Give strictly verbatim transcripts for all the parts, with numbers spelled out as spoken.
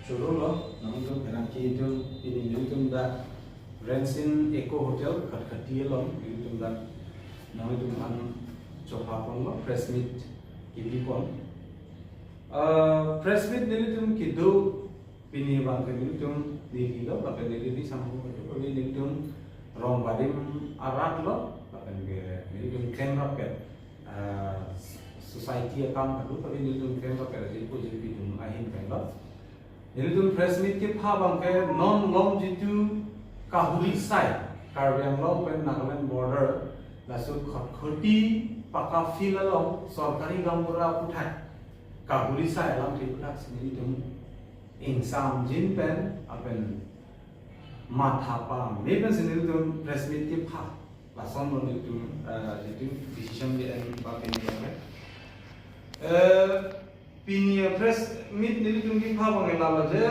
Chorolo, nangtum kerang ki itum, pini nelitum dak Rensin Eco Hotel, Khatkhati along, nelitum dak, nelitum an chopa ponlo, press meet kebi pon. Uh, press meet nelitum kedo, pini abang ke nelitum Delhi lo, baka Delhi di sambu, nelitum Rongbarim arat lo, baka nelitum klem rapet. Ah, society akam kadu, tapi nelitum klem rapet ajirpo jirpi atum ahin pen lo. Nelitum press meet kepha abang ke non long jitu kahuri sai, Karbi Anglong pen Nagaland border, laso Khatkhati paka field along sorkari gaonbura aputhak kahuri sai alam thek aputhak si nelitum ingsamjin pen lapen matha pame pen si nelitum press meet kepha. Lason lo nelitum, eh, nelitum decision di en ba pini ya. Eh, pini press meet nelitum kepha abang ke lalo je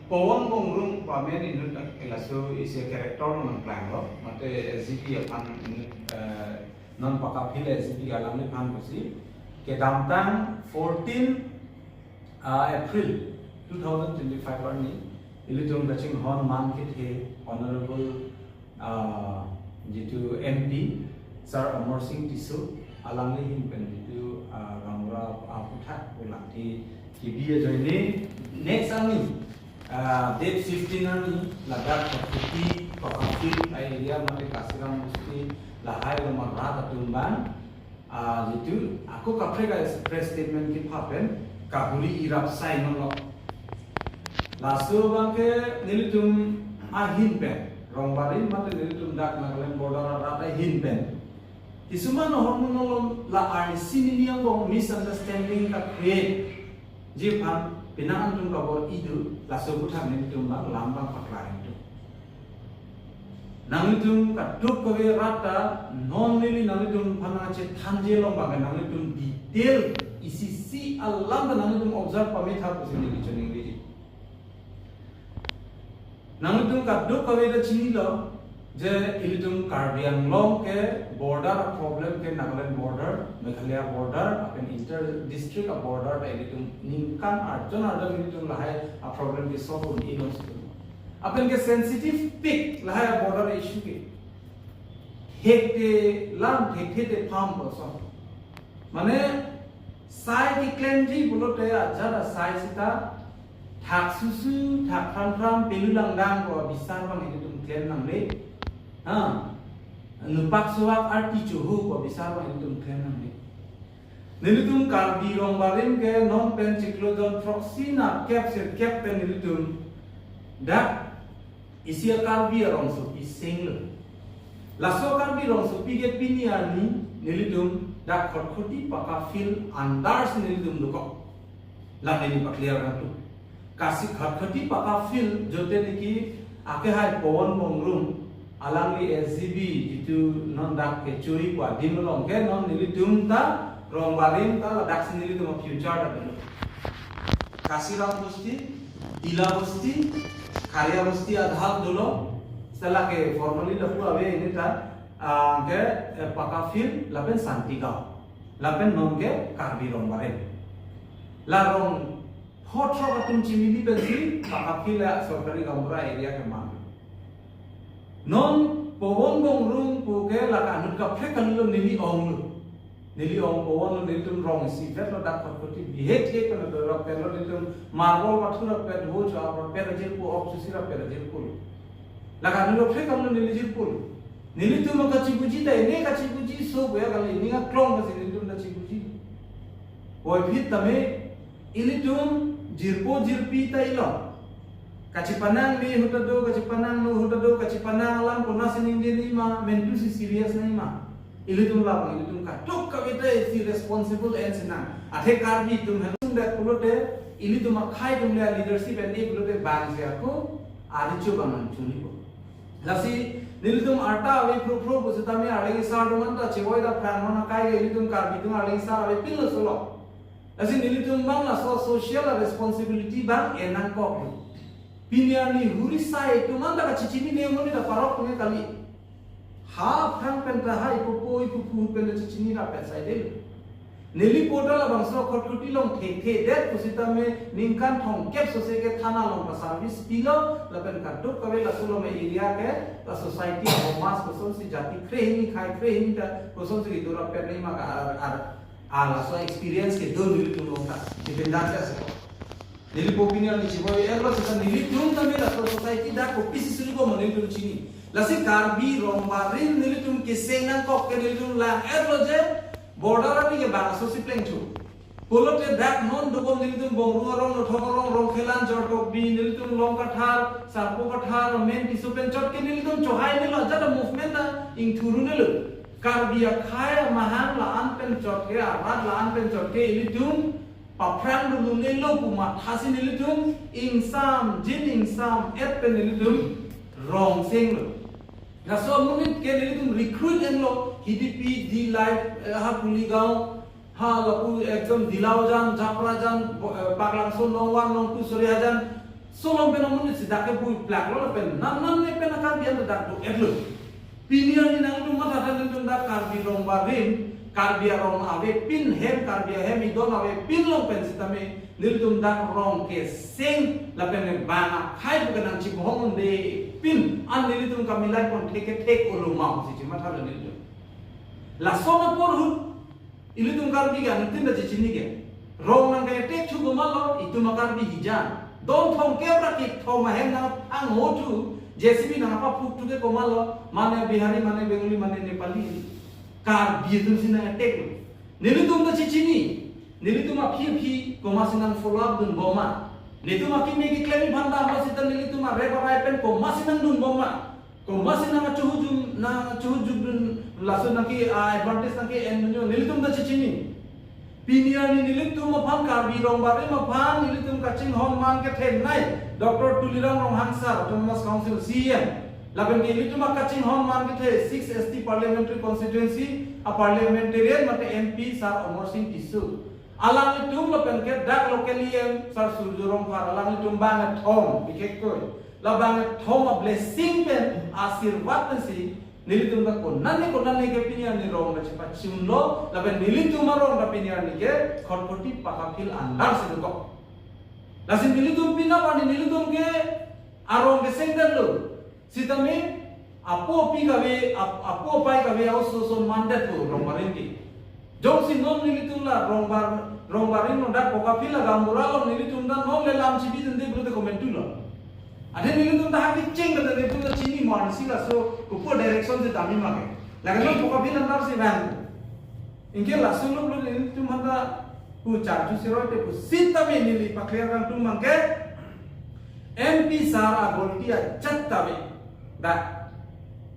Pawan Bongrung pame inut ke laso isi character nangklang lo. Mate S G B aphan inut, eh, non paka field S G B alam nephan pusi kedamtang fourteen, ah, April two thousand twenty-five arni ilitum kachinghon man kethe Honorable, ah, jitu M P Sir Amarsing Tisso alangli ahin pen jitu, ah, gaonbura aputhak alangli kebi ajoine next arni, ah, date fifteen arni ladak Khatkhati, Pakapil area mate Kasiram Bosti lahai along rat atum abang, ah, jitu ako kaprek a press statement kepha pen kahuri irap sai non lo. Laso abang ke nelitum ahin pen Rongbarim mate nelitum dak Nagaland border arat ahin pen kisuman ahormu non lo, la arnisi nini angbong misunderstanding ka-create ji aphan penang atum kabor-i do, laso aputhak nelitum abang lam abang paklang do. Nanglitum kadokave rat ta non neli nanglitum aphan nangchethanji along abang ke nanglitum detail isi isi alam ta nanglitum observe pametha pusi neli choningri. Nanglitum kadokave ta chinilo je ilitum Karbi Anglong ke border problem ke Nagaland border, Meghalaya border, lapen inter district a border ta ilitum ningkan arjon arjon ilitum lahai a problem ke solve un-e longsi. Lapen ke sensitive pik lahai a border issue ke. Hekte lam, hekte te farm person. Mane sai keklemji pulote ajat asai sita thak susu, thak phram phram, pelu langdang ko bisar abang ilitum klem nangne. Ha. Nupak suak arti chuhu ko bisar abang ilitum klem nangne. Nelitum Karbi Rongbarim ke non pen chiklo jon throksi na kep sirkep pen nelitum dak isi a Karbi arongsopi senglo. Laso Karbi rongsopi ke pini arni nelitum dak Khatkhati paka field andar si nelitum dokok. La neli pa-clear nangtum. Kasi Khatkhati paka field jote niki akehai Pawan Bongrung alangli S G B jitu non dak kechuri ko adim along ke non nelitum ta Rongbarim ta ladak si nelitum future ta dolo. Kasiram Bosti, Tila Bosti, Kharia Bosti adhak dolo, seta lake formally lapu ave ini ta, ah, ke, eh, paka field lapen Santigaon, lapen non ke Karbi Rongbarim. La rong pho throk atum chimili pensi paka field la sorkari gaonbura area ke man. Non Pawan Bongrung pu ke lake anut kaprek kalilo, neli ong lo. Neli ong Pawan lo, nelitum rong isi vet lo dak Khatkhati bihek ke pen lo, rap pen lo nelitum marble pathur rap pen ho cho ap rap pen ajirpo, ok chusi rap pen ajirpo lo. Lake anut kaprek kalilo, neli jirpo lo. Nelitum kachibuji ta ini kachibuji so boya kali, ini aklong kasi nelitum ta chibuji. Boy phit tame ilitum jirpo jirpi ta ilo. Kachipanang me ahut ta do, kachipanang no ahut ta do, kachipanang alam konatsi ningje nangji ma, mentu si serious nangji ma. Ilitum labang, ilitum kadokave ta isi responsible en sinang. Athe Karbi atum hemsung dak pulote, ilitum akhai atum le leadership en-e pulote bang si ako, ari chu bang nangchuni ko. Lasi, nelitum arta ave phro phro pusitame arleng sar atum anta chevoi ta phrang non akai le ilitum Karbi atum arleng sar avepin lo solo. Lasi nelitum abang laso social responsibility abang en nangkok lo. Pini arni huri sai atum anta kachichinine amonit ta parok atum ke kali. Ha aphrang pen ta ha ipupo ipupu pen ta chichinine rapet saidelo. Neli pota labangso Khatkhati along thekthedet pusitame ningkan thomkep sose ke thana along pa service pilo, lapen kadokave laso along area ke la society, komas kosonsi jati krehini, khei krehini ta kosonsi kedo ra pen ma ka ar, ar, ar laso experience kedo nelitum along ta. Dependent ase. Neli po pini arni chiboi-etlo seta nelitum tame laso society dak kopisi suri ko ma nelitum chini. Lasi Karbi Rongbarim nelitum keseng nangkok ke nelitum lang-etlo je border arni ke bangso si plengthu. Pulote dak non dobom nelitum Bongrung arong, Nothong arong, Rongkhelan, Jortokbi, nelitum Longkathar, Sarpokathar, Romen, Tisso pen chot ke nelitum chohai nelo, ajat a movement na ingthurunelo. Karbi akhei amahang la-an pen chot ke, arat la-an pen chot ke, ilitum paphrang dulu nelo pu mathasi nelitum ingsam jin ingsam-et pen nelitum rong senglo. Laso amonit ke nelitum recruit enlo, Hidipi, Dillai, eh, ha Kuligaon, ha lapu ekdom Dillaojan, Japrajan, bo-, eh, Paklangso, Nongwan, Nongtu, Soriajan, solom pen amonit si dak kebui plaklo lapen namnam ne pen a Karbi an dak do-etlo. Pini arni nangtum matha than nelitum dak Karbi Rongbarim, Karbi arong avepin hem, Karbi ahem idon avepin along pen sitame nelitum dak rong keseng lapen bang akhei pu kenang chibohong unde pin an nelitum kamilai pon thek ke thek olo ma pusi chimatha lo nelitum. Lason apor ahut ilitum Karbi ke anuttin ta chechini ke. Rong nang ke tek chu komatlo, itum a Karbi hijan. Don thomkep ra kethom ahem nang angho thu, J C B nang apa phuk thu ke komatlo, mane Bihari, mane Bengali, mane Nepali. Karbi atum si nang attack lo. Nelitum ta chechini. Nelitum aphi aphi komat si nang follow up dunbom ma. Nelitum akimi keklem aphan damlo seta nelitum arep arai pen komat si nang dunbom ma. Komat si nang achuhujum, nang achuhujum dun laso nang ke, ah, advantage nang ke-en dunyo, nelitum ta chechini. Pini arni nelitum aphan Karbi Rongbarim aphan nelitum kachinghon man kethenei Doctor Tuliram Ronghang sir, Autonomous Council C E M. Lapen ke nelitum akachinghon man kethe six S T Parliamentary Constituency a parliamentarian mate M P sir Amarsing Tisso. Alanglitum lapen ke dak local E M sir Surjya Rongphar, alanglitum bang kethom, bikhekkoi. La bang kethom a blessing pen, asirvad pensi, nelitum ta konane konane ke pini arni rong ta chepachunlo, lapen nelitum arong ta pini arni ke Khatkhati Pakapil under si dokok. Lasi nelitum pini arni nelitum ke arong kesengdetlo. Sitame apo api kave, ap-, apo apai kave a-oso oson mandetlo Rongbarim ke. Jongsi non nelitum la Rongbar-, Rongbarim along dak Pakapil la gaonbura along nelitum ta non le lam chibi dunde pulote komantu lo. Ade nelitum ta haki cheng kata nelitum ta chini mar si laso kopi a-direction si tami ma ke. Lake non Pakapil under si van. Anke laso lo pulo nelitum aphan ta pu charju siroi te pu sitame neli pakler kangtung abang ke M P sir a-guilty ajat ta ave. Dak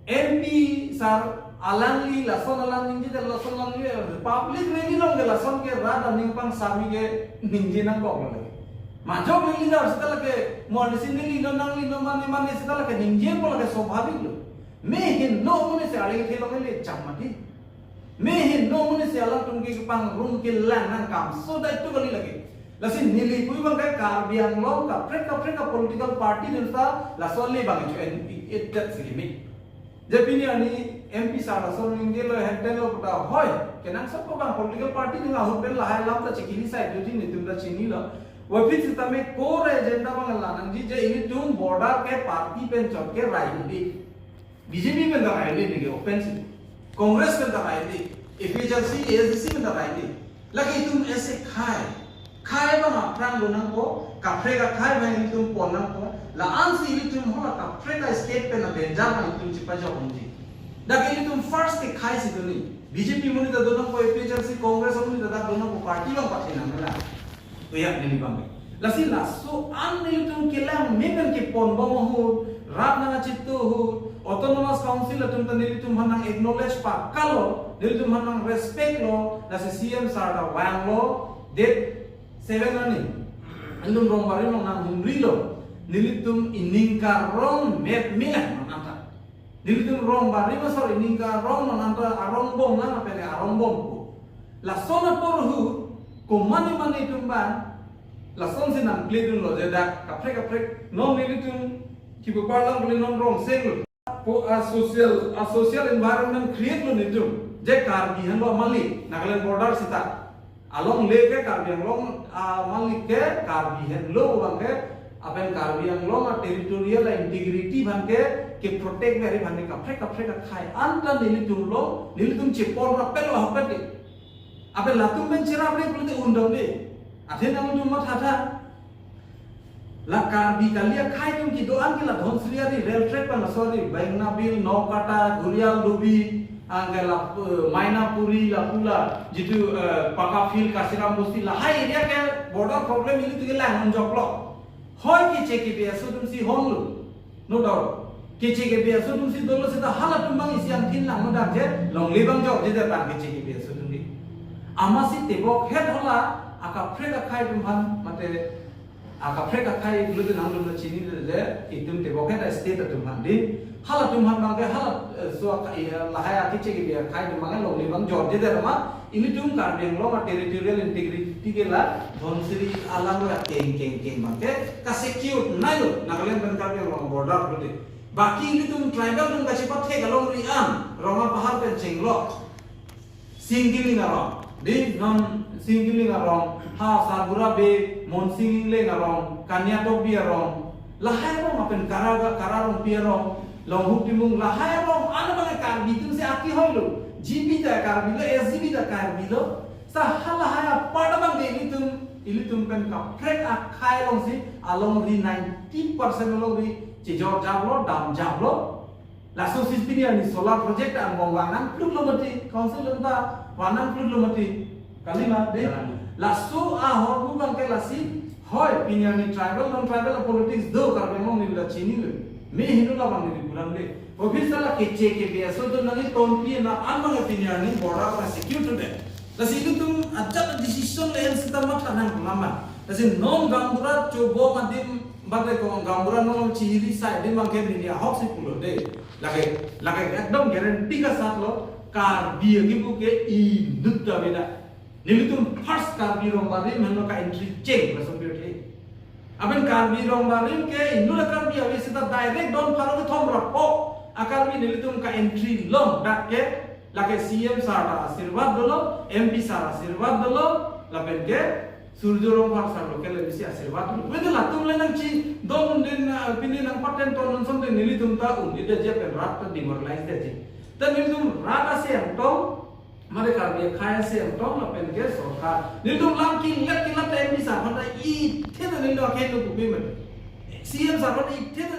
M P sir alangli lason alang ningje, lason alangli public rally along ke lason ke rat aning pangsami ke ningje nangkoklo lake. Majok ningje jar seta lake, mo arnisi neli lo nangli lo mane mane seta lake ningjepo, lake swabhavik lo. Me heno amonit si arleng thelong le jam mati. Me heno amonit si alangtum ke kepangrum kelang nangkam so daito kali lake. Lasi neli pu abang ke Karbi Anglong kaprek kaprek a-political party atum ta laso le abang cho en et dat si kimi. Je pini arni M P sir laso ningjelo henten lo puta hoi. Kenangsot ko abang political party atum ahut pen lahai alam ta chikili sai jodi nelitum ta chinilo. Wapit sitame core agenda abang la nangji je ilitum border ke party pen chot ke rai hudi. B J P pen ta rai hudi ke open si. Congress pen ta rai hudi. A P H L C, A S D C pen ta rai hudi. Lake itum ese khei. Khei abang aphrang lo nangpo, kaprek akhei abang ilitum pon nangpo, la-ansi ilitum hala kaprek a-state pen a-danger abang ilitum chepajok unji. Dak ilitum first ke khei si duni. B J P amonit ta do nangpo, A P H L C, Congress amonit ta dak do nangpo, party abang pathe nang la. Tuyak neli abang. Lasi laso an nelitum kelang me pen kepon bom ahut, rat nang achitu ahut, Autonomous Council atum ta nelitum aphan nang acknowledge pakalo, nelitum aphan nang respect lo, lasi C M sir ta vanglo, date seven arni. Nelitum Rongbarim along nang humrilo. Nelitum ining karong mep milang nang anta. Nelitum Rongbarim asor ining karong nang anta, arong bom nang apene arong bom ko. Lason apor ahut, komane mane atum abang, lasonsi nang kledunlo je dak kaprek kaprek non nelitum kipu parlang kali non rong senglo. Po a-social, a-social environment create lo nelitum. Je Karbi henlo mali, Nagaland border sita. Alongle ke Karbi Anglong, ah, malik ke Karbi henlo abang ke, apen Karbi Anglong a-territorial integrity abang ke, ke protect ave abang ke kaprek kaprek akhei anta nelitum along, nelitum chepon rapet lo hapet de. Apen latum pen cherap le pulote undam de. Athe nangtum mathatha. La Karbi kali akhei atum kedo-an ke la Dhansiri ari, rail track pen laso ari, Bengnabil, Nokata, Ghurial, Dubi, anke la, eh, Mainapuri, la pu la, jitu, eh, Pakka Field, Kasiram Bosti, lahai area ke border problem ilitum ke lang unjoklo. Hoi Keche Kebe aso atumsi honlo. No doubt. Keche Kebe aso atumsi dolo seta halatum abang isi angthin lang no dak je, longle abang jor je de tang Keche Kebe aso atum di. Amatsi tebok het hala, akaprek akhei atum aphan, mate akaprek akhei pulote nangtum ta chini de je, itum tebok het a-state atum aphan di. Halatum aphan abang ke hala, eh, so aka, eh, lahai a-Keche Kebe akhei atum abang longle abang jor je de ma, ilitum Karbi Anglong a-territorial integrity ke la Dhansiri alang lo ya keng keng keng abang ke ka-secure nai lo, Nagaland pen Karbi Anglong border pulote. Baki ilitum tribal atum kachepathek alongri an, Rong Apahar pen chenglok. Singkiling arong. Di non Singkiling arong, ha Sarbura Bey, Monsing Ingleng arong, Kaniatokbi arong, lahai arong apen Kara, Kara Rongpi arong, Longhuk Timung, lahai arong, ano bang Karbi atumsi aki hoi lo. G B ta Karbi lo, S G B ta Karbi lo. Sa halahai apar abang ke ilitum, ilitum pen kaprek akhei alongsi, alongri ninety percent alongri chejor japlo, dam japlo. Laso sisbini ani solar project angbong vang nangplut lo mati, council atum ta vang nangplut lo mati. Kalima, de. Kalima. Laso ahormu abang ke lasi, hoi, pini ani tribal, non-tribal politics do Karbi Anglong neli la chinilo. Me hinu labang neli pulang de. Obviously la Keche Kebe aso atum nangli tonpi na an abang pini ani border abang secure to de. Lasi ilitum ajat decision le-en seta matha nang lama. Lasi non gaonbura chobom adim bate ko gaonbura non chihiri sai adim abang ke neli ahoksi pulo de. Lake, lake ekdom guarantee kasat lo, Karbi akebu ke inut ta beda. Nelitum first Karbi Rongbarim henlo ka-entry cheng laso pirthe. Aben Karbi Rongbarim ke inut a-Karbi ave seta direct don pharo kethom ra pho a-Karbi nelitum ka-entry long dak ke, lake C M sir ta asirbat dolo, M P sir asirbat dolo, lapen ke Surjya Rongphar sir lo ke le bisi asirbat dolo. Wede latum le nangchidon din, ah, pini nangpaten ton non som din nelitum ta un-e de je pen rat ta demoralize de je. Ta nelitum rat ase angtong, mane Karbi akhei ase angtong lapen ke sorkar. Nelitum lam kilat kilat ta M P sir aphan ta ithe ta nelitum akhei no kupi mati. C M sir aphan ta ithe ta